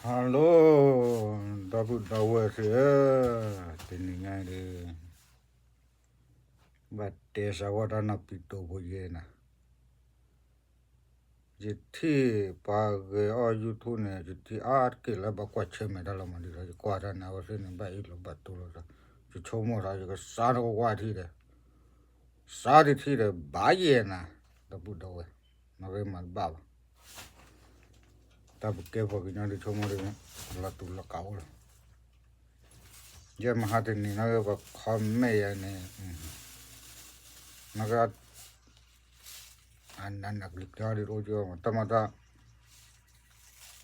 Hello, ဒီပုၢ်ဒီဝဲၢ်သ့ၣ်ဧၢ, တနံၤညါဒီး ဘၣ်တဲစးဝါတၢ်နီၢ်ပံၤတိာ်ဖိယဲနၤ, ယထံၣ်ပှၤဂဲၤအီၣ် YouTube န့ၣ် ယထံၣ်အါတက့ၢ်လၢဘၣ်ကွၢ်ဆၢၣ်မဲာ်တၢ်လီၤမး ဒ်သိးယကွၢ်တၢ်န့ၣ် အဝဲသ့ၣ်န့ၣ် ဘၣ်အ့ၣ်လိာ်ဘၣ်တိလိာ်သး, ယဆိကမိၣ်သး ယကစးထီၣ်ကဝၢ်ထံဒီး စးတထံၣ်ဒီး ဘၣ်ယဲနၤ, ဒီပုၢ်ဒီဝဲၢ်, နီၣ်ဂ့ၤမၤတဘၣ်ဘၣ်. တၢ်ပကဲပှၤကညီဒ်ဆိကမိၣ်ဒီး လီၤတူာ်လီၤကာ်အိၣ်လီၤ. ယဲမဟါတနံၤနီၣ်ဂ့ၤ ပှၤ comment ယၤန့ၣ်, နီၣ်ဂ့ၤ အနးနးကျံၤကျံၤဒ်တအိၣ်ကီမး တၢ်မၤတၢ်,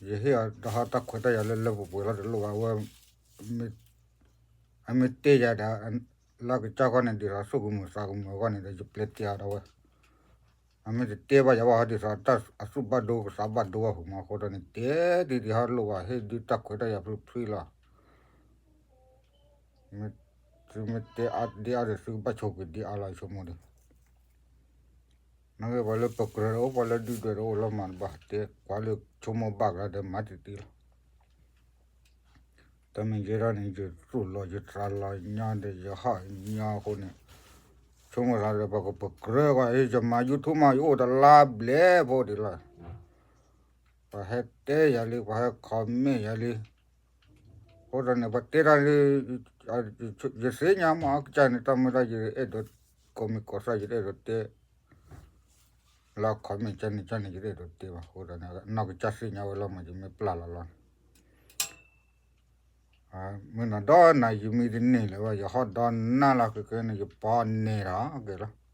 ယဟ့ၣ်အီၤဒီးဟီတၢ်ခွဲးတၢ်ယာ်လၢလၢပှဲၤပှဲၤလီၤတလိၣ်ဘၣ်ဝဲ, အမ့ၢ်တဲယၤဒီး လၢကစၢ်ခီန့ၣ် ဒ်သိးအသူၣ်ကမုာ်သးကမုာ်အဂီၢ်န့ၣ်ဒီး ယပျဲတဲအီၤဒၣ်ဝဲ, အမ့ၢ်တတဲဘၣ်ယၤဘၣ်ဟီဒ်သိး အသူၣ်ဘၣ်ဒိကသးဘၣ်ဒိဘၣ်ဖုးမးအဃိဒီးန့ၣ် တဲဒ်ဒ်ဟီတလိၣ်ဘၣ် ဟ့ၣ်ဒုးတၢ်ခွဲးတၢ်ယာ်ဖျုးဖျုးလီၤ. သုမ့ၢ်တဲအါဒ်အါဒီး သုကဘၣ်ဆိၣ်ဂ့ၤဒ်အါလီၤ ယဆိကမိၣ်ဒီး နီၣ်ဂ့ၤ ပှၤလၢပကြၢးတအိၣ် ပှၤလၢဒုၣ်ဒွဲၣ်တအိၣ်လီၤမး တဘၣ်တဲကွၢ်လၢဆိကမိၣ်ဘၣ်ကလၤဒီး မၤတံၢ်တံၢ်လီၤ. တၢ်မ့ၢ်ယဲဒၣ်န့ၣ် ယသူၣ်လီၤယသးလီၤညီဒီး ယဟီၣ်ညီအဃိန့ၣ်, ဆိကမိၣ်သးဒီး ပှၤကပကြၢးကွၢ် ယမၤ YouTube မး ယအိၣ်တလါဘျဲၣ်ဖိဒံးလီၤ. ပှၤဟဲတဲယၤလံ ပှၤဟဲ comment ယၤလံ. အဃိသတးန့ၣ် ပှၤတဲတၢ်လၢ ယသ့ၣ်ညါမး အကစၢ်န့ၣ် တၢ်မ့ၢ်တၢ် ယအဲၣ်ဒိး ကိးမံၤကိးသၣ် ယတအဲၣ်ဒိးတဲ လၢ comment ကန့ၣ်ကန့ၣ် ယတအဲၣ်ဒိးတဲဘၣ်. အဃိသတးန့ၣ် နီၢ်ကစၢ်သ့ၣ်ညါဝဲလီၤမး ယမ့ၢ်ပျၢ်လီၤလီၤန့ၣ် မ့ၢ်နီၢ်ဒီနၤ ယမံတန့ၢ်လၢၤဘၣ် ယဟီၣ်ဒီနၢ်လီၤ ခဲကဲန့ၣ် ယပီန့ၢ်ဒီးက့ၤလီၤ.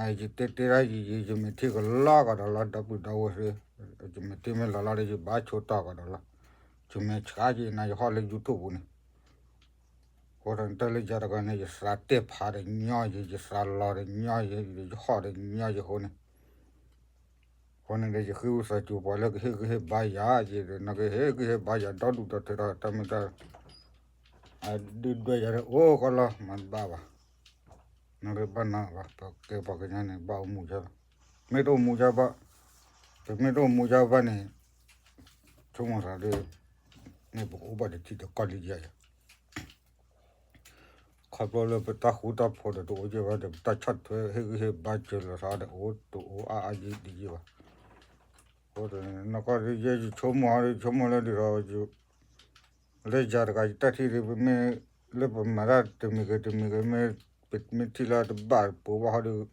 ယတဲတဲဒၣ်ယံာ်ယံာ် ယမဲာ်ထံကလီကဒီးလီၤ ဒီပုၢ်ဒီဝဲၢ်သ့ၣ်, ယမဲာ်ထံမ့ၢ်လီၤလီၤဒီး ယဘၣ်ဆိတီၢ်ကဒီးလီၤ. ယမဲာ်ဆှးယံာ်နၤ ယဟီၣ်လၢ YouTube ပူၤန့ၣ် အဃိသတးန့ၣ် တၢ်လၢယၤတဂၤန့ၣ် ယသးတဲဖးဒီးညီယံာ် ယသးလီၤဒီးညီယံာ် ယဟီၣ်ဒီးညီယံာ်အဃိန့ၣ် အဃိန့ၣ်ဒီး ယဃ့ဝံသးစူၤပှၤလၢကဟ့ၣ်ဂံၢ်ဟ့ၣ်ဘါယၤ ယဒီး နီၣ်ဂ့ၤ ဟ့ၣ်ဂံၢ်ဟ့ၣ်ဘါယၤ ဒီဒူၣ်ဒီထၢဒီး တၢ်မ့ၢ်တၢ် အဒုၣ်ဒွဲၣ်ယၤဒီးအိၣ်ကီလီၤ မၤတဘၣ်ဘၣ်. နီၣ်ဂ့ၤ ဘၣ်နၤဘၣ် ပကဲပှၤကညီန့ၣ် ဘၣ်အိၣ်မူယၤလီၤ. မ့ၢ်တအိၣ်မူယၤဘၣ်, ပမ့ၢ်တအိၣ်မူယၤဘၣ်န့ၣ် ဆိကမိၣ်သးဒီး မ့ၢ်ပကအိၣ်ဘၣ်တထံၣ်ဒီးကီၢ်လံယၤယၤ ခီဖျိလၢပတၢ်ဃူတၢ်ဖိးဒီးတအိၣ်က့ၤဘၣ်ဒီး ပတၢ်ဆီၣ်ထွဲဟ့ၣ်ဂံၢ်ဟ့ၣ်ဘါစၢၤလီၤသးဒီး အိၣ်တအိၣ်အါအါယံာ်တယံာ်ဘၣ်. အဃိန့ၣ် နီၢ်ကီၢ်ဒီး ယဲယဆိကမိၣ်အီၤဒီး ယဆိကမိၣ်လၢဒ်သိး လၢယၤတဂၤယတၢ်ထံၣ်ဒီး ပမ့ၢ် လၢပမၤတၢ်တမံၤဂ့ၤတမံၤဂ့ၤ မ့ၢ် ပမ့ၢ်ထံၣ်လၢတဘၣ်ပှၤဘၣ်ဟီဒီး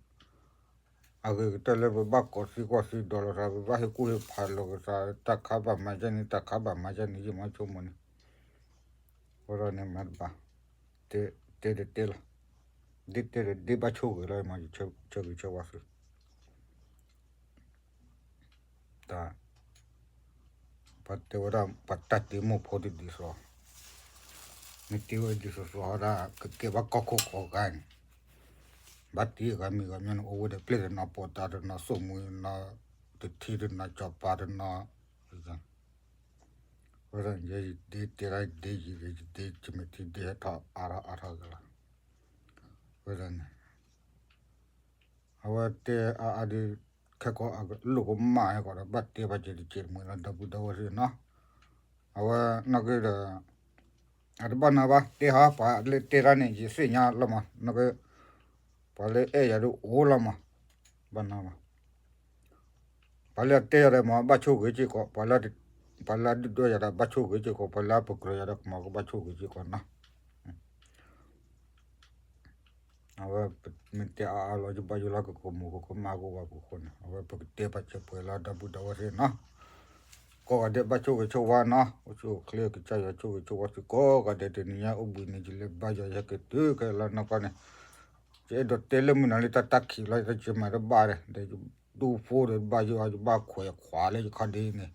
အဂ့ၤကတၢၢ်လၢပဘၣ်ကိးသံကွၢ်သံဒိးလိာ်သး ပဘၣ်ဟ့ၣ်ကူၣ်ဟ့ၣ်ဖးလိာ်ကသး တၢ်ခါဘၣ်မၤဒ်န့ၣ် တၢ်ခါဘၣ်မၤဒ်န့ၣ် ယမၤဆိကမိၣ်န့ၣ် အဃိဒီးန့ၣ်မၤတဘၣ် တဲတတဲလီၤ. ဒ်တဲဒီးဒ်ဘၣ်ဆိၣ်ဂ့ၤလီၤ မ့ၢ်ယဆၢဂ့ၤဆၢဝါသု တၢ် ပှၤတဲဝဲဒၣ် ပှၤတၢ်တ့မိၢ်ဖိတဒ်သိး မ့ၢ်တ့ဝဲဒ်သိးသိးဟီဒၣ် ကကဲဘၣ်ကီၢ်ခိၣ်ကိးဂၤန့ၣ် ဘၣ်တ့ဂၤမံၤဂၤမံၤန့ၣ် အိၣ်ဝဲဒီးပျဲၢ်တနီၤ ပိာ်တာ်တနီၤ စိာ်မှံၤတနီၤ တထံတနီၤ ကၠီၤပၤတနီၤ အဃိသတးန့ၣ် ယဲယဒ့တဲဒၣ်ယဒ့ယံာ်ဒီး ယဒ့ယမဲာ်ထံဒ့ဟဲထီၣ်အါထီၣ်အါထီၣ်က့ၤလီၤ. အဃိသတးန့ၣ် အဝဲတဲအါအါဒီး ခဲကိးအလိၣ်ကမၣ်ဟဲကီးဒီး ဘၣ်တဲဘၣ်စဲးတစဲးတမှဲၤလီၤ ဒီပုၢ်ဒီဝဲၢ်သ့ၣ်နီၤ. အဝဲနီၢ်က့ဒီး အတဘၣ်နၤဘၣ် တဲဟီ ပှၤလၢတဲတၢ်န့ၣ် ယသ့ၣ်ညါလီၤမး နီၢ်က့ ပှၤလၢအဲၣ်ယၤဒ်အိၣ်လီၤမး ဘၣ်နၤဘၣ် ပှၤလၢအတဲယၤဒီးမ့ၢ်ဘၣ်ဆိၣ်ဂ့ၤစ့ၢ်ကီး ပှၤလၢအဒုၣ်ဒွဲၣ်ယၤဒီးဘၣ်ဆိၣ်ဂ့ၤစ့ၢ်ကီး ပှၤလၢအပကြၢးယၤဒီးမ့ၢ်ကဘၣ်ဆိၣ်ဂ့ၤစ့ၢ်ကီးနီၤ. အဝဲမ့ၢ်တဲအါအါလီၤ ယဘၣ်ယိၣ်လၢကကမူၤ ကကမၣ်ကအိၣ်ဘၣ်ပူၤအဃိန့ၣ် အဝဲပကတဲပာ်စၢၤပှဲၤလၢဒီပုၢ်ဒီဝဲၢ်သ့ၣ်နီၤ. ကိးဂၤဒဲးဘၣ်ဆိၣ်ဂ့ၤဆိၣ်ဝါနီၤ အိၣ်ဆူၣ်အိၣ်ချ့ ကစၢ်ယွၤဆိၣ်ဂ့ၤဆိၣ်ဝါသုကိးဂၤဒဲး တနံၤညါအိၣ်ဘှံးနံၤ ယလဲၤဘါယွၤယဟဲက့ၤတုၤခဲလၢာ်နီၢ်ကီၢ်န့ၣ် ယအဲၣ်ဒိးတဲလၢမုၢ်နၤလံ တၢ်တၢ်ခံးလီၤ ယတၢ်ကမၤတဘၣ်ဒီး ဒီးယဒူၣ်ဖိဒီးဘၣ်ယိၣ်အါ ယဘၣ်ခွဲးခွါလၢယခီၣ်ဒ့န့ၣ်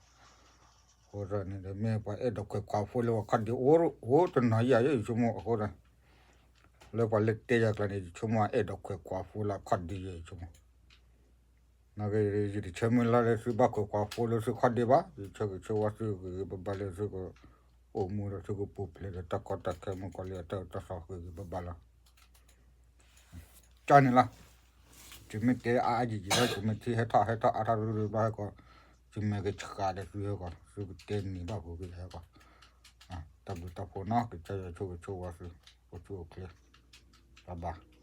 အဃိသတးန့ၣ်ဒီး မ့ၢ်ပှၤအဲၣ်ဒိးခွဲးခွါဖိလၢပှၤခီၣ်ဒ့ အိၣ်တနီၤယၤ ယဆိကမိၣ်အဃိသတး လၢပှၤလၢတဲယၤကျါန့ၣ် ယဆိကမိၣ်အဲၣ်ဒိးခွဲးခွါဖိလၢအခီၣ်ဒ့ယဲ ယဆိကမိၣ် နက့ ယတဆၢမုၢ်လၢ်လၢသုဘၣ်ခွဲးခွါဖိလၢသုခီၣ်ဒ့ဘၣ် ယဆၢဂ့ၤဆၢဝါသုဂ့ၤဂ့ၤဘၣ်ဘၣ်လၢသုကအိၣ်မူဒီးသုကပူၤဖျဲးဒီးတၢ်ကီတၢ်ခဲ မုၣ်ကီၤလံၢ်အတၢ်အဲၣ်တၢ်သီဂ့ၤဂ့ၤဘၣ်ဘၣ်လီၤ. ကန့ၣ်လီၤ. ယမ့ၢ်တဲအါအါယံာ်ယံာ်လီၤ ယမ့ၢ်ထံၣ်ဟဲထီၣ်ဟဲထီၣ်အါထီၣ်ရူၤရူၤဘၣ်ဟဲကီး ယ သုမ့ၢ်ကဆှးဒီးသုဟဲကီး သုကတဲနံၤဘၣ်ပူၤက့ၤဟဲကီး, တၢ်ဘျုးတၢ်ဖှိၣ်နီၤ ကစၢ်ယွၤဆိၣ်ဂ့ၤဆိၣ်ဝါသု အိၣ်ဆူၣ်အိၣ်ချ့, ဘၣ်ဘၣ်.